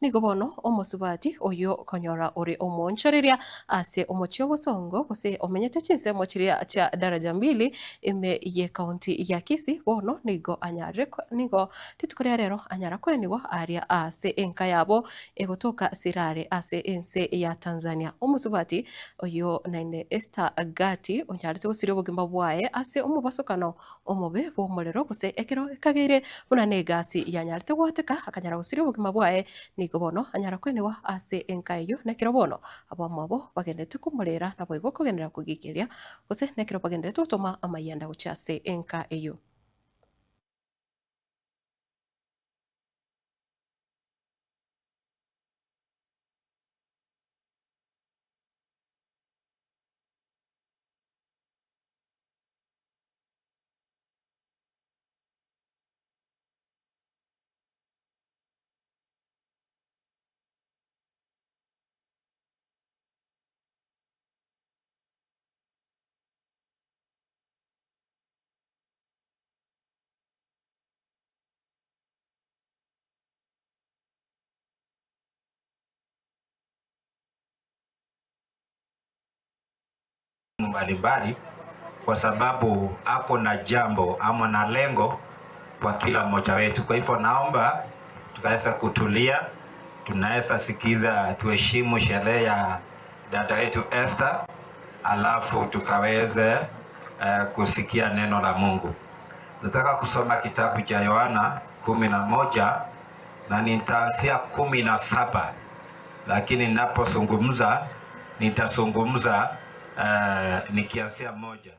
Nigo bono omosubati oyio konyora ore omoonchoreria ase omochie obosongo gose omenyete chinsemo chiria chia Daraja Mbili ime y'ecounty ya Kisii bono nigo anyarire nigo rituko ria rero anyara koenigwa aria ase enka yabo egotoka Sirare ase ense ya Tanzania. Omosubati oyio naende Esther Gati onyarete gosiria obogima bwaye ase omobasokano omobe bw'omorero gose ekero ekageire buna negasi yanyarete goateka akanyara gosiria obogima bwaye, nigo bono anyara kwenigwa ase enka eyio, nekero bono abamwabo bagenderete komorera naboigo kogenderera kogikeria, gose nekero bagendererete gotoma amayianda gochia ase enka eyio. Mbalimbali kwa sababu ako na jambo ama na lengo kwa kila mmoja wetu. Kwa hivyo naomba tukaweza kutulia, tunaweza sikiza, tuheshimu sherehe ya dada yetu Esther, alafu tukaweze kusikia neno la Mungu. Nataka kusoma kitabu cha Yohana 11 na nitaanzia 17, lakini ninapozungumza nitazungumza nikianzia moja.